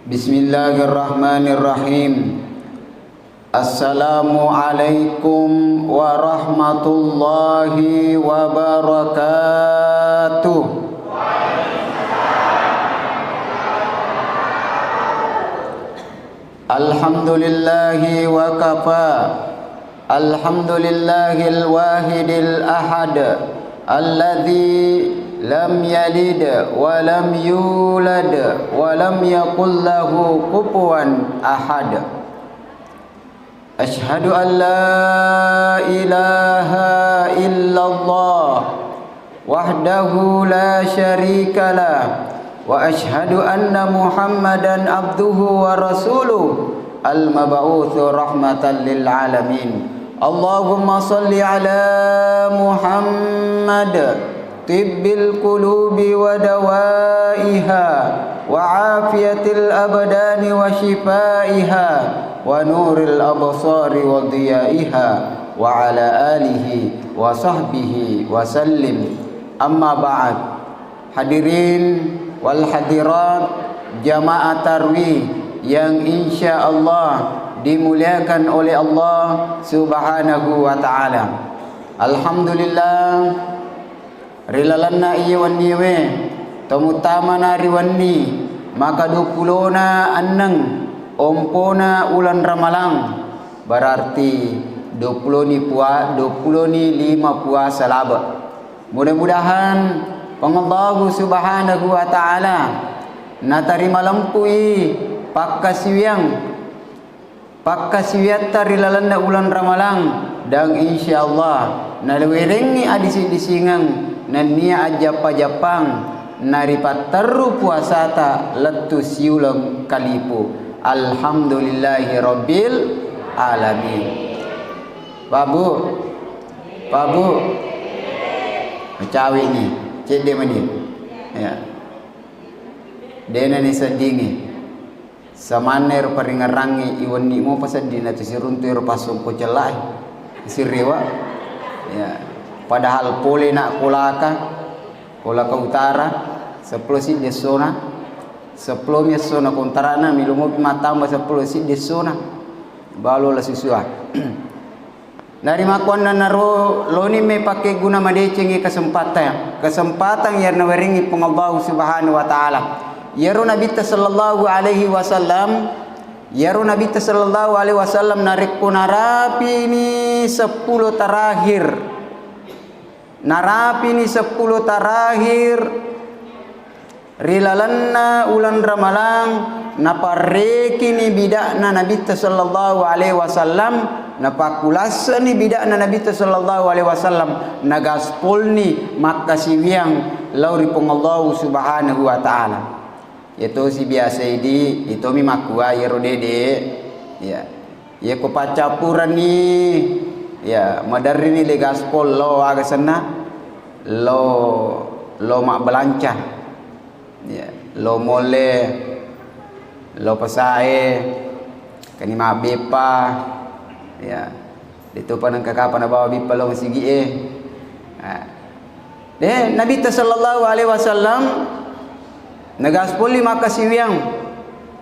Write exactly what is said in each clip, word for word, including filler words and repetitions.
Bismillahirrahmanirrahim. Assalamualaikum warahmatullahi wabarakatuh. Alhamdulillahi wa kafa. Alhamdulillahil wahidil ahad. Alladzi lam yalid wa lam yulad wa lam yakul lahu kufuwan ahad. Asyhadu an la ilaha illallah wahdahu la syarika lah, wa asyhadu anna Muhammadan abduhu wa rasuluh, al-mab'utsu rahmatan lil alamin. Allahumma shalli ala Muhammad, tibbil qulubi wa dawaiha, wa afiyatil abdani wa syifaiha, wa nuril absari wa diyaiha, wa ala alihi wa sahbihi wa sallim. Amma ba'd. Hadirin wal hadirat, jamaah tarwih yang insya Allah dimuliakan oleh Allah Subhanahu wa Ta'ala. Alhamdulillah, ri lalenna iye wenniwe, tomuttamana ri wenni maka duapulona enneng ompona uleng Ramalang, berarti duapuloni pua-, duapuloni lima puasa labe. Mudah-mudahan Puang Allahu Subhanahu wa Ta'ala natarima lempui pakkasiwiang, pakkasiwiatta ri lalenna uleng Ramalang, dan insya Allah nawerengngi adisi-disingeng nennia ajjappa-jappang naripatterru puasata lettu siuleng kalipu. Alhamdulillahi rabbil alamin. Babu, Babu, macawi ni, cedde mani. Ya. Dena ni seddingi. Samanna ero paringerrangngi iwenni mopa sedding natu siruntu ero passongko cellae. Sirriwa. Ya. Padahal pole na kolaka, kolaka utara, seppulo siddi essona, seppulo mi essona kontarana, milumopi mattamba seppulo siddi essona. Balo la susua. Narimakkuannanaro loni me pakkeguna madecengngi kesempatan, kesempatan yang nawerengngi Puang Allahu Subhanahu wa Ta'ala. Iyaro Nabitta sallallahu alaihi wasallam, iyaro Nabitta sallallahu alaihi wasallam narekko narapini seppulo terakhir, narapini seppulo terakhir, ri lalenna uleng Ramalang, naparrekini bida'na Nabitta sallallahu alaihi wasallam, napakkulasseni bida'na Nabitta sallallahu alaihi wasallam, nagaspolni makkasiwiang lao ri Puang Allahu Subhanahu wa Ta'ala. Iyatosi biasa idi, itomi makkua iyaro dede. Ya. Iyako paccappurenni, ya, maderrini le gaspol lo aga senna, lo, lo mabbalanca. Ya, lo molle, lo pesae, kani mabbeppa, ya. Detopa nengka kapa nabawa beppa lo masigie. Ah. De, Nabitta sallallahu alaihi wasallam nagaspolli makkasiwiang.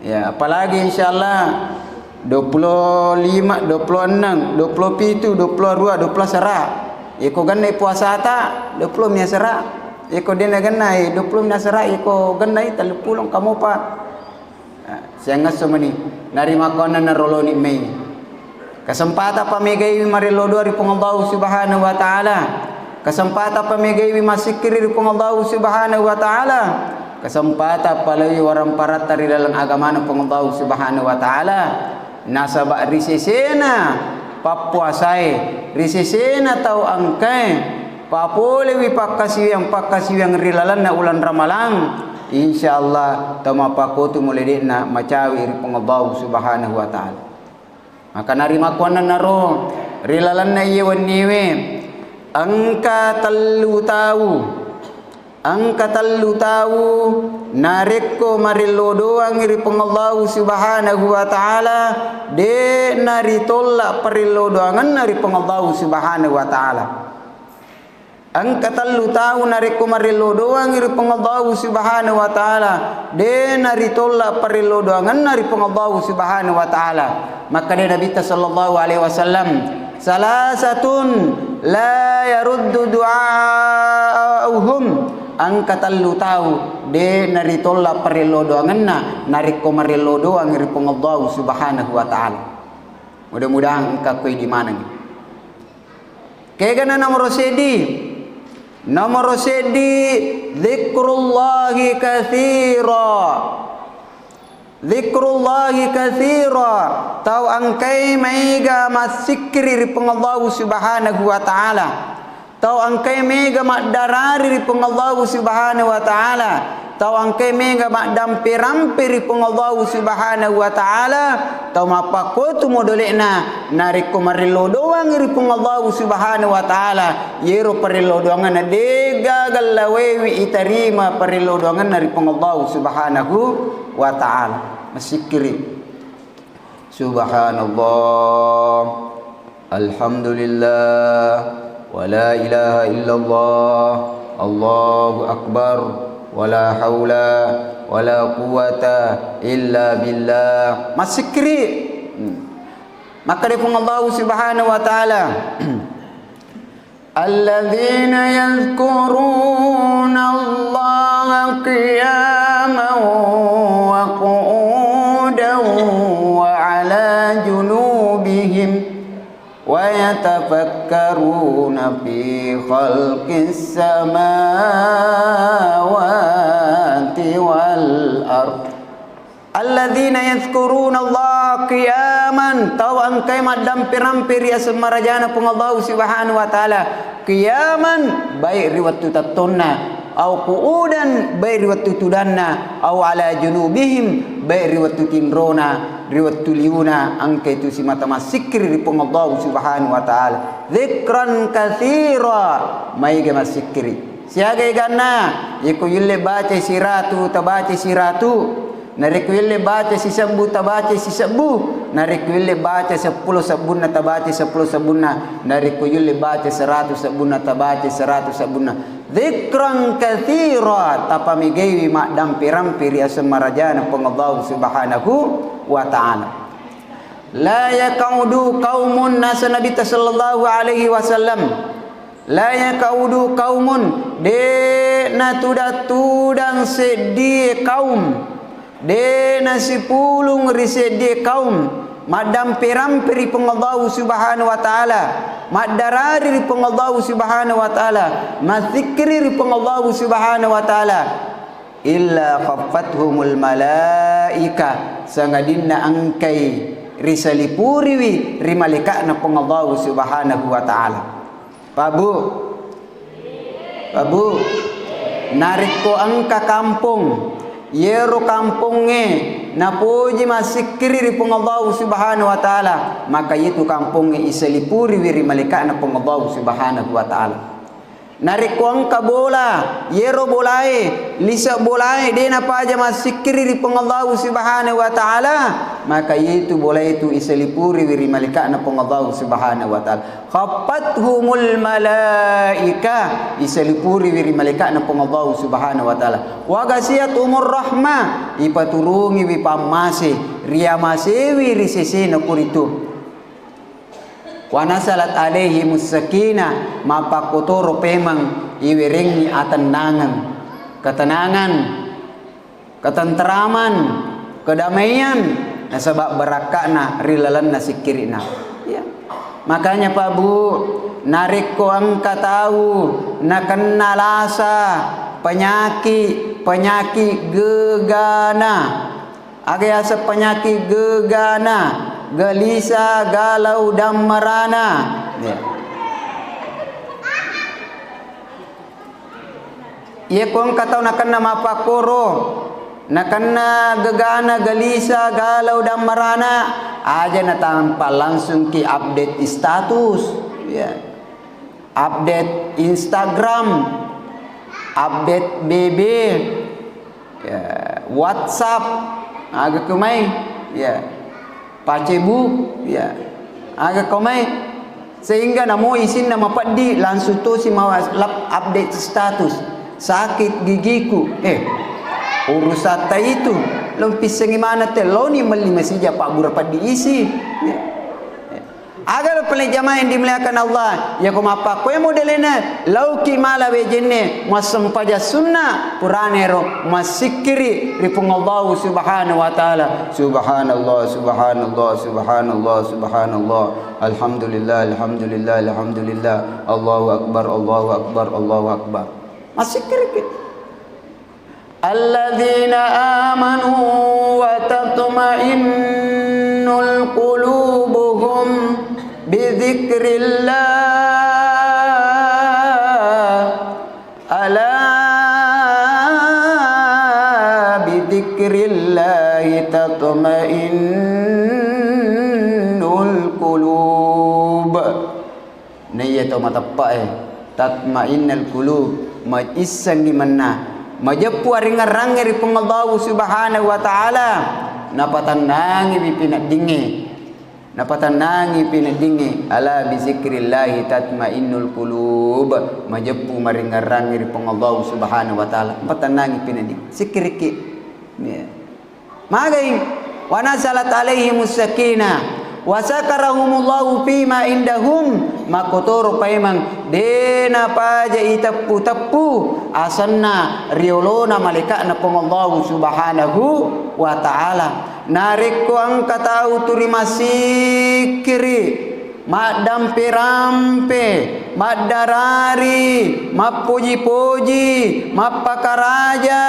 Ya, apalagi insyaallah duappulo lima, duappulo enneng, duappulo pitu, duappulo arua, duappulo asera. Yeko gennai puasata, duappulo mi asera. Yeko dena gennai, duappulo mi asera, yeko gennai telluppulo engka mopa. Siangngesso mani, narimakkuannanaro loni mai. Kesempatan pamegaiwi marillo doa ri Puang Allahu Subhanahu wa Ta'ala. Kesempatan pamegaiwi massikkiri ri Puang Allahu Subhanahu wa Ta'ala. Kesempatan palaiwi waramparatta ri laleng agamana Puang Allahu Subhanahu wa Ta'ala. Nasaba ri sesena pappuasae, ri sesena tau engkae, papolewi pakkasiwiang-pakkasiwiang ri lalenna uleng Ramalang, insyaallah tau mappakotu mulai de'na macawi ri Puang Allahu Subhanahu wa Ta'ala. Maka narimakkuannanaro ri lalenna iye wenniwe engka tellu tau, engka tellu tau narekko marillo doangngi ri Puang Allahu Subhanahu wa Ta'ala, de naritolla parillo doangenna ri Puang Allahu Subhanahu wa Ta'ala. Engka tellu tau narekko marello doangngi ri Puang Allahu Subhanahu wa Ta'ala, de naritolla parello doangenna ri Puang Allahu Subhanahu wa Ta'ala. Makkeda Nabitta sallallahu alaihi wasallam, "Salasatun la yaruddu du'a'uhum." Engka tellu tau de naritolla parello doangenna narekko marello doangngi ri Puang Allahu Subhanahu wa Ta'ala. Mudah-mudahan engka koe di maneng. Kegana nomoro seddi? Nomoro seddi, dzikrullahi katsira. Dzikrullahi katsira. Tau engkai maega massikkiri ri Puang Allahu Subhanahu wa Ta'ala. Tau engkai mega maddarari ri Puang Allahu Subhanahu wa Ta'ala. Tau engkai mega maddampe-rampe ri Puang Allahu Subhanahu wa Ta'ala, tau mappakkotu modole'na, narekko marello doangngi ri Puang Allahu Subhanahu wa Ta'ala, yero parello doangenna degaga lawewi itarima parello doangenna ri Puang Allahu Subhanahu wa Ta'ala. Massikkiri. Subhanallah, alhamdulillah, wa la ilaha illallah, Allahu akbar, wa la haula wa la quwwata illa billah. Massikkiri. Hmm. Makkeda Puang Allahu Subhanahu wa Ta'ala, الذين يذكرون الله قياما وقعودا وعلى جنوبهم ويتفكرون في خلق السماوات والأرض. Alladzina yadzkurunallaha qiyaman, tau engkae maddampe-rampe ri aseng marajana Puang Allahu Subhanahu wa Ta'ala, qiyaman, baik ri wettu tettonna, au qu'udan, baik ri wettu tudanna, au ala junubihim, baik ri wettu tinrona, ri wettu liuna, engka itu simata massikkiri ri Puang Allahu Subhanahu wa Ta'ala. Dzikran katsira, maega massikkiri. Siaga eganna, yeko yulle baca siratu, tabaca siratu. Narekko yulle baca sisebbu, tabaca sisebbu. Narekko yulle baca seppulo sebbunna, tabaca seppulo sebbunna. Narekko yulle baca seratu sebbunna, tabaca seratu sebbunna. Dzikran katsira, tapamegaiwi maddampe-rampe ri aseng marajana Puang Allahu Subhanahu wa Ta'ala. La yaq'udu qaumun, nasa Nabitta sallallahu alaihi wasallam, la yaq'udu qaumun, de natudang-tudang seddie kaum, de nasipulung ri seddie kaum, maddampe-rampe ri Puang Allahu Subhanahu wa Ta'ala, maddarari ri Puang Allahu Subhanahu wa Ta'ala, massikkiri ri Puang Allahu Subhanahu wa Ta'ala, illa khaffathumul malaika, sangadinna engkai risalipuriwi ri malaika'na Puang Allahu Subhanahu wa Ta'ala. Pabu, Pabu, narekko engka kampong, yero kampongnge napoji massikkiri ri Puang Allahu Subhanahu wa Ta'ala, maka yetu kampongnge isalipuriwi ri malaika'na Puang Allahu Subhanahu wa Ta'ala. Narekko engka bola, yero bolae, lise bolae, de napaja massikkiri ri Puang Allahu Subhanahu wa Ta'ala, maka yetu bolae tu isalipuriwi ri malaika'na Puang Allahu Subhanahu wa Ta'ala. Khaffathumul malaika, isalipuriwi ri malaika'na Puang Allahu Subhanahu wa Ta'ala. Wa ghasyiyathumur rahmah, ipaturungiwi pammase, riamasewi ri sesena kuritu. Wa nazalat alaihimus sakinah, mappakkotoro pemeng iwerengngi atennangeng, ketenangan, ketentraman, kedamaian, nasaba barakka'na ri lalenna sikkiri'na. Ya. Makanya, Pak Bu, narekko engka tau nakenna lasa, penyaki, penyaki gegana, aga yaseng penyaki gegana, gelisa, galau, dammarana. Ya. Iya ko engka tau nakenna mappakkoro, nakenna gegana, gelisa, galau, dammarana, aja natampa langsung ki update status. Ya. Update Instagram, update B B, ya, WhatsApp, aga ko mai, ya, Facebook, ya, aga ko mai. Sehingga namo isinna mapeddi, langsung tosi mawa lap-, update status. "Sakit gigiku." Eh, urusatta itu. Lo pissengi maneng te, loni melli masija pabbura peddi isi. Eh. Aga lo pale jamaah yang dimuliakan Allah, yako mappakkoe modelena, lauki mala wejenne, massempaja sunnah, puranero massikkiri ri Puang Allah Subhanahu wa Ta'ala. Subhanallah, subhanallah, subhanallah, subhanallah. Alhamdulillah, alhamdulillah, alhamdulillah. Allahu Akbar, Allahu Akbar, Allahu Akbar. Massikkiriki. Alladzina amanu wa tatma'innul qulubuhum bidzikrillah. Ala bidzikrillahi tatmainnul qulub. Naiya tau mateppe'e, tatmainnal qulub, maissengngi menna, majeppu aringngerrangnge ri Puang Allahu Subhanahu wa Ta'ala, napatennangiwi pineddingnge. Napatennangi pineddingnge, ala bizikrillahi tatmainnul qulub, majeppu maringngerrangngi ri Puang Allahu Subhanahu wa Ta'ala, mpatennangi pinedding, sikkirikki. Ya. Magai, wa nazalat alaihimus sakinah, wa zakarahumullahu fima indahum, makkotoro paimeng, de napaja iteppu-teppu asenna riolona malaika'na Puang Allahu Subhanahu wa Ta'ala. Narekko engka tau tuli massikkiri, maddampe-rampe, maddarari, mappoji-poji, mappakaraja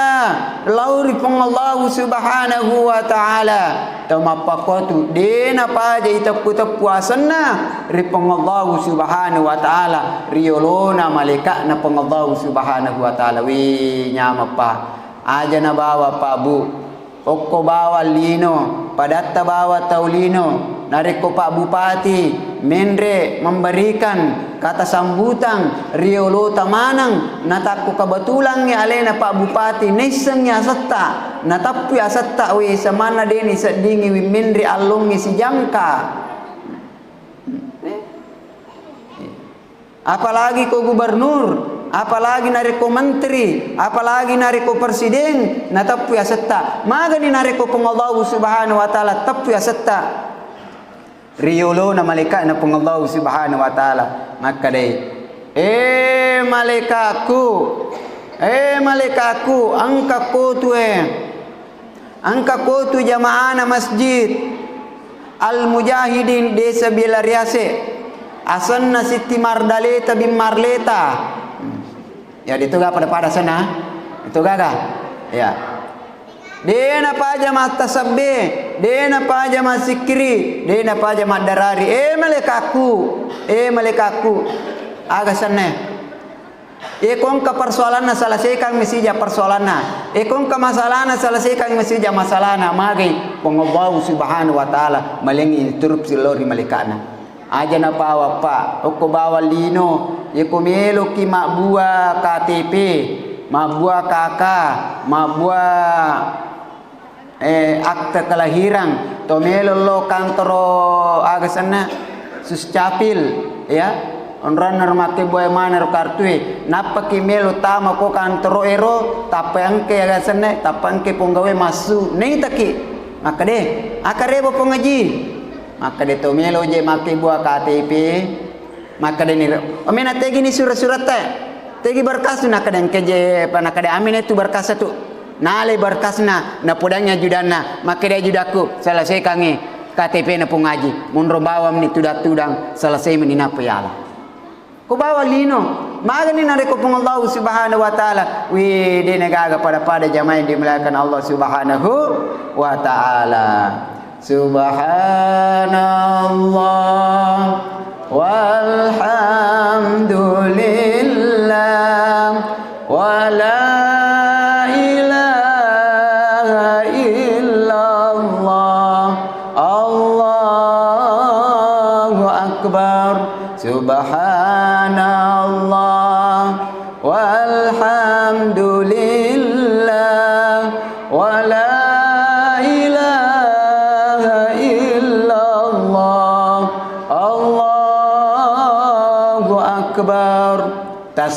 lao ri Puang Allahu Subhanahu wa Ta'ala, tau mappakkuatu, de napaja iteppu-teppu asenna ri Puang Allahu Subhanahu wa Ta'ala, riolona malaika'na Puang Allahu Subhanahu wa Ta'ala. Wi, nyamappa. Aja nabawa, Pak, Bu. Okko bawang lino, padatta bawang tau lino, narekko Pak Bupati menre memberikan kata sambutan riolota maneng, natakko kebetulangngi alena Pak Bupati naissengngi asetta, natappui asetta, we, samanna de niseddingi wi menre allongngi sijangka. Apalagi ko gubernur, apalagi narekko menteri, apalagi narekko presiden, nateppui asetta. Magani narekko Puang Allahu Subhanahu wa Ta'ala teppui asetta. Riolona malaika'na Puang Allahu Subhanahu wa Ta'ala, makkedai, "Eh, malaika'ku, eh, malaika'ku, engka kotu, eh." Engka kotu jamaahna Masjid Al Mujahidin Desa Bela Riase, asenna Sitti Mardaleta bin Marleta. Ya, itu ga pada-pada sana. Itu gaga. Ya. De napaja mattasabbe, de napaja massikkiri, de napaja maddarari. Eh, malaika'ku, eh, malaika'ku. Aga senna. Iyako engka persoalanna, selesaikan mesija persoalanna. Iyako engka masalahna, selesaikan mesija masalahna. Magai Puang Allahu Subhanahu wa Ta'ala malengngi interupsi lao ri malaika'na. Aja napawa, Pak, okko bawang lino, iyako meloki mabbua K T P, mabbua K K, mabbua eh, akte kelahiran, to melo lo kantoro aga senna, Suscapil, ya. Onronna ro makkebbuae maneng ro kartue, nappaki melo tama ko kantoro ero, tappa engke aga senna, tappa engke ponggawe massu, naitaki. Makkede, "Akkarebo Puang Aji?" Makkede, "To melo je makkebbua K T P." Makkedani, "Omena tegini sura-suratta, tegi berkasna?" Nakkeda, "Engka je, pa." Nakkeda, "Amena tu berkasa tu." Nalai berkasna, napodangi ajudanna, makkeda, "Ajudakku, selesaikangngi K T P-na Puang Aji, monro bawamni tudang-tudang, selesai meni nappa yala." Ko bawang lino, magani narekko Puang Allahu Subhanahu wa Ta'ala, wi, de na gaga pada-pada jamaah yang dimuliakan Allah Subhanahu wa Ta'ala. Subhanallah walhamdulillah wa la ilaha illallah, Allahu akbar. Subhanallah walhamdulillah wa la ilaha illallah. Allah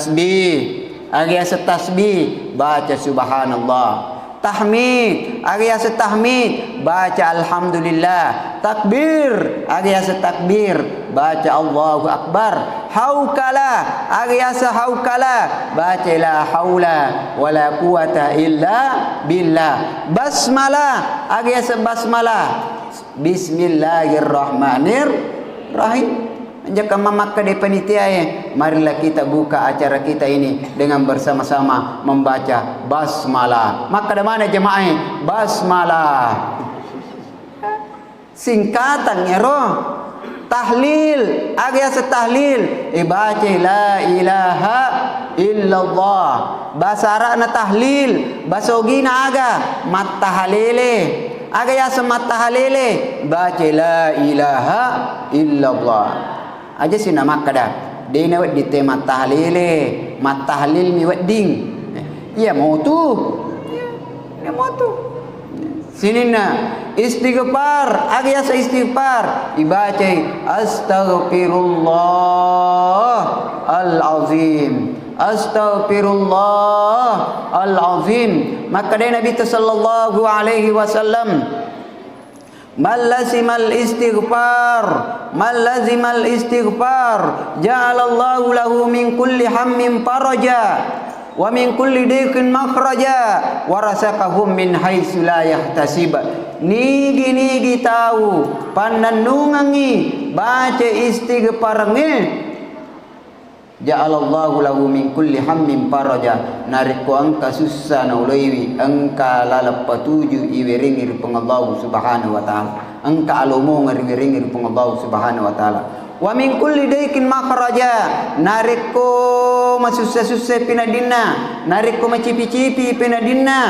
Tasbih, aga yaseng tasbih, baca subhanallah. Tahmid, aga yaseng tahmid, baca alhamdulillah. Takbir, aga yaseng takbir, baca Allahu Akbar. Haukala, aga yaseng haukala, baca la haula wala quwata illa billah. Basmalah, aga yaseng basmalah, bismillahirrahmanirrahim. Anjaka mamakkedai panitiae, marilah kita buka acara kita ini dengan bersama-sama membaca basmalah. Makkeda mana jamaah e? Basmalah. Singkatang ero. Tahlil, aga yaseng tahlil? E, baca la ilaha illallah. Bahasa Arabna tahlil, bahasa ogina aga? Mattahalele. Aga yaseng mattahalele? Baca la ilaha illallah. Aja sina makkeda, de' nawedding te mattahalele, mattahlil mi wedding. Iya motu. Iya motu. Sininna istighfar, aga yaseng istighfar? Ibacai astaghfirullah al-azim. Astaghfirullah al-azim. Makkeda Nabi sallallahu alaihi wasallam, "Man lazimal istighfar, man lazimal istighfar, ja'alallahu lahu min kulli hammin faraja, wa min kulli dhiqin makhraja, wa razaqahum min haitsu la yahtasib." Nigi-nigi tau pannennungengngi baca istighfarengnge, ja'alallahu lahu min kulli hammin faraja, narekko engka sussa naoloiwi, engka laleng patuju iwerengngi ri Puang Allahu Subhanahu wa Ta'ala, engka alomongeng riwerengngi ri Puang Allahu Subhanahu wa Ta'ala. Wa min kulli daikin makhraja, narekko masussa-sussa peneddinna, narekko macipi-cipi peneddinna,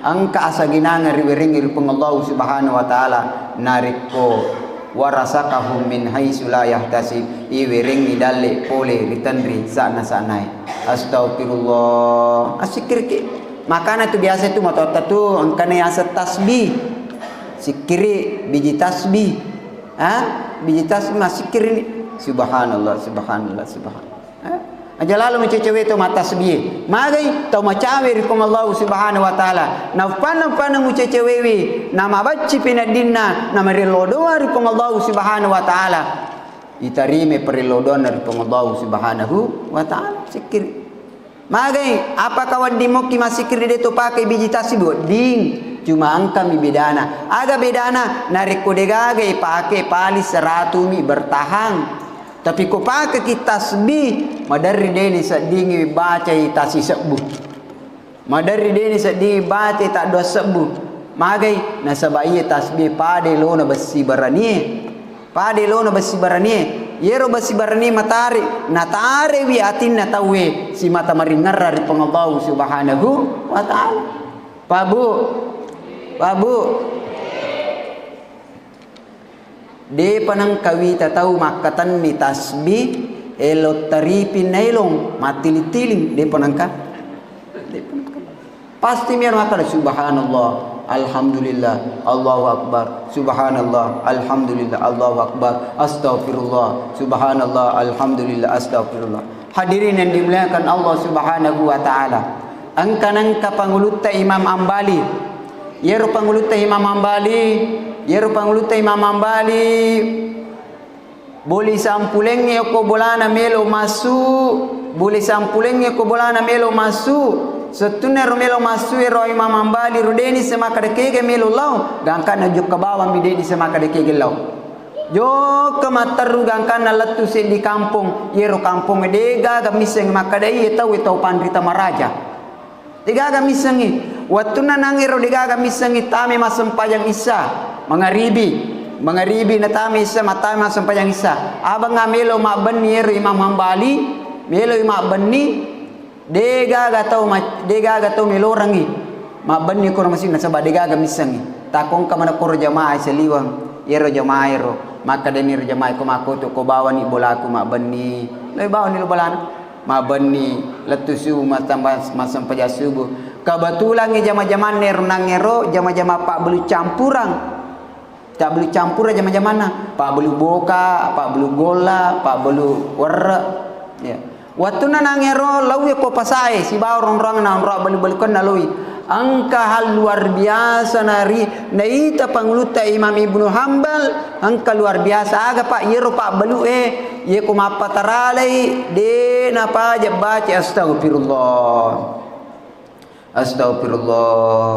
engka asaginangeng riwerengngi ri Puang Allahu Subhanahu wa Ta'ala, narekko warasakahum min haitsu la yahtasib, iwerengngi dalle pole ri tenri sa'na-sa'nae. Astagfirullah. Assikkiriki. Makana tu biasa tu matoatta tu engkana yaseng tasbih. Sikkiri biji tasbih. Ha? Biji tasbih massikkiri ni. Subhanallah, subhanallah, subhanallah. Eh? Aja lalo mucecewe to mattasbih. Magai tau macawe ri Puang Allahu Subhanahu wa Ta'ala. Nauppanna-uppanna mucecewewi, namabacci peneddinna, namarello doa ri Puang Allahu Subhanahu wa Ta'ala. Itarime parello doanna ri Puang Allahu Subhanahu wa Ta'ala. Sikkiri. Magai, apakah wedding mokki massikkiri de to pake biji tasbih? Wedding. Cuma engkami bedana. Aga bedana? Narekko degaga ipake paling seratu mi bertahan. Tapi ko pakeki tasbih, maderri deni seddingi bacai tasisebbu. Maderri deni seddingi bacai taddua sebbu. Magai? Nasaba iye tasbih pada lona bessi baranie. Pada lona bessi baranie. Yero bessi baranie matare, natarewi atinna tauwe simata maringerra ri Puang Allahu Subhanahu wa Ta'ala. Pabu, pabu. Depa nengka wita tau makkatenni tasbih, elo taripin naelong, mattiling-tiling, depa nengka. Depa nengka. Pasti mero makkeda, "Subhanallah, alhamdulillah, Allahu akbar, subhanallah, alhamdulillah, Allahu akbar, astagfirullah, subhanallah, alhamdulillah, astagfirullah." Hadirin yang dimuliakan Allah Subhanahu wa Ta'ala, engka nengka pangulutta Imam Ambali. Yero pangulutta Imam Ambali, yero pangulutta Imam Ambali, boli sampulengnge okko bolana melo massu, boli sampulengnge okko bolana melo massu. Settunna ero melo massu ero Imam Ambali ro deni semakkeda kega melo lao, gangkanna jokka bawang mi deni semakkeda kega lao. Jokka matteru gangkanna lettu seddi kampong, yero kampong degaga misseng makkeda iye tau, tau panrita maraja. Degaga missengngi. Wettunna nangngero degaga missengngi, tame massempajang Isya. Mangaribi. Mangaribi natame Isya, matame massempajang Isya. Abangnga melo mabbenni ero Imam Hambali, meloi mabbenni, degaga tau ma-, degaga tau melorangngi. Mabbenni koro masing nasaba degaga missengngi. Takongka mana koro jamaah seliweng, ero jamaah ero. Makkedani ero jamaah ko makkoto ko bawani bolaku mabbenni. Loi bawani lo bolana. Mabbenni lettu subuh massamba-, massempajang subuh. Kebetulangngi jama-jamanna ero nangngero jama-jama pabbelu campurang. Pabbelu campurang jama-jamanna. Pabbelu boka, pabbelu golla, pabbelu werre. Ya. Wettunna nangero laowi ko pasae sibawa ronrong na onrong balu-balukenna laowi. Engka hal luar biasa nari-, naita pangulutta Imam Ibnu Hambal, engka luar biasa aga, Pak, iyero pabbalu'e, iye ko mappataralai, de napaja baca astagfirullah. Astagfirullah.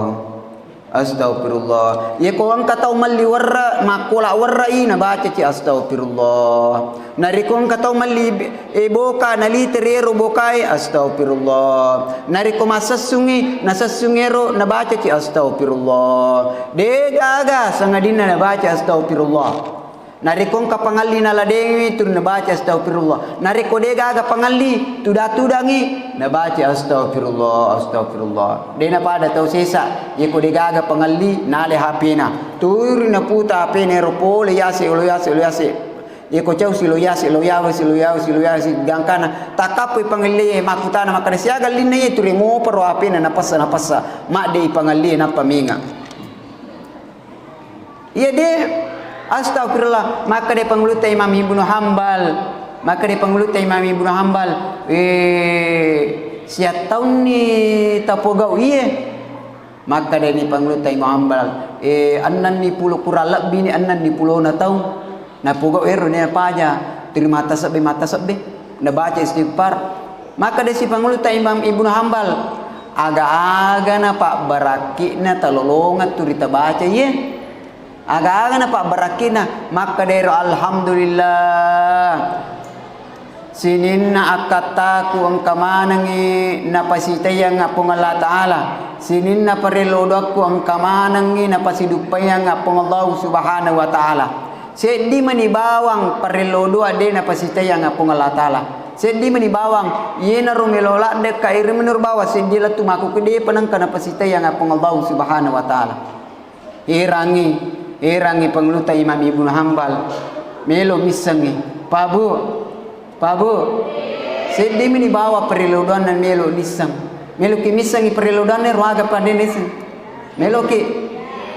Astagfirullah. Iye ko engka tau melli werre, makkola werre'i, nabaca ci astagfirullah. Narekko engka tau melli, e, boka, naliteri ero bokae, astagfirullah. Narekko massessungngi, nasessungngi ero, nabaca ci astagfirullah. De gaga sangadinna nabaca astagfirullah. Narekko engka pangelli naladengiwi, tuli nabaca astagfirullah. Narekko de gaga pangelli, tuda-tudangi, nabaca astagfirullah, astagfirullah. De napada tau sesa, yeko de gaga pangelli, nale H P-na. Turi naputa H P-na ero pole yase, lo yase, lo yase. Yeko cau si lo yase, lo yawe si, lo yawe si, lo yawe si, gangkana. Takkappoi pangelli, makkutana makkeda siaga ellinna iye, turi moparo H P-na, napessa, napessa. Madde i pangelli, nappa menga. Iya de, astagfirullah. Makkeda pangulutta Imam Ibnu Hambal, makkeda pangulutta Imam Ibnu Hambal, eh, siattaunni tapogau iye. Makkedani pangulutta Imam Hambal, eh, ennenni pulo, kurang lebbini ennenni pulona taung. Napogau ero ne paja, tuli mata sebbe, mata sebbe. Nabaca istighfar. Makkeda si pangulutta Imam Ibnu Hambal, aga-aga na pabbarakkina talolongeng tuli tabaca iye. Aga-aga na pabbarakkina, makkeda ero, alhamdulillah. Sininna akkattaku engka manengngi napasitaiyangnga Puang Allah Ta'ala. Sininna parello doakku engka manengngi napasiduppaiyangnga Puang Allah Subhanahu wa Ta'ala. Seddi mani bawang parello doa de napasitaiyangnga Puang Allah Ta'ala. Seddi mani bawang, iyenaro melo ladde ka iri menur bawang seddi lettu maku ke de panengka napasitaiyangnga Puang Allah Subhanahu wa Ta'ala. Erangngi, erangngi pangulutta Imam Ibnu Hambal. Melo missengngi. Pabu, Pabu, seddi mini bawa parello doanna melo nisseng. Meloki missengngi parello doanna ro aga pada nisseng. Meloki.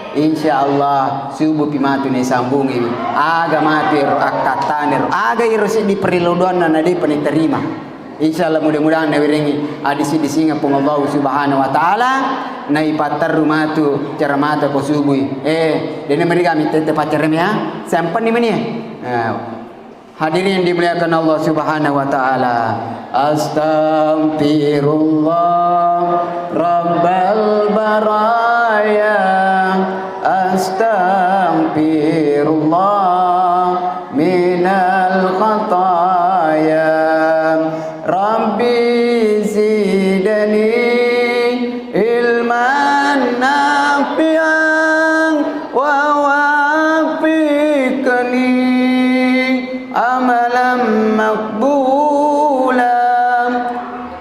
Insya Allah subuh pi matu ne sambungi. Aga matu ero akkattana ero. Aga ero seddi parello doanna na depa ne terima. Insya Allah, mudah-mudahan nawerengi addisi-disingeng Puang Allah Subhanahu wa Ta'ala, naipatterru matu ceramata ko subui. Eh, dena meriga mi tette pacceremea, sempanni meni. Nah, hadirin yang dimuliakan Allah Subhanahu wa Ta'ala. Astaghfirullah Rabbal baraya. Astaghfirullah minal khataya. Rabbi zidni ilman nafi'an wa wafiqni amalan maqbula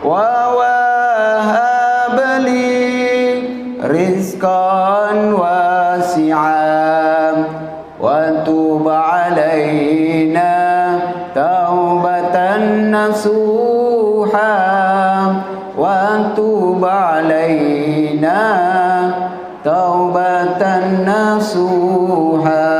wa wahab li rizqan wasi'a. Wa tub alaina taubatan nasuha. Wa tub alaina taubatan nasuha.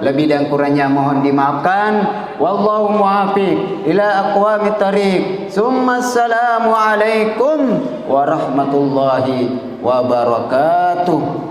Lebih dan kurangnya mohon dimaafkan. Wallahu muwaffiq ila aqwamit thariq. Summa assalamu alaikum warahmatullahi wabarakatuh.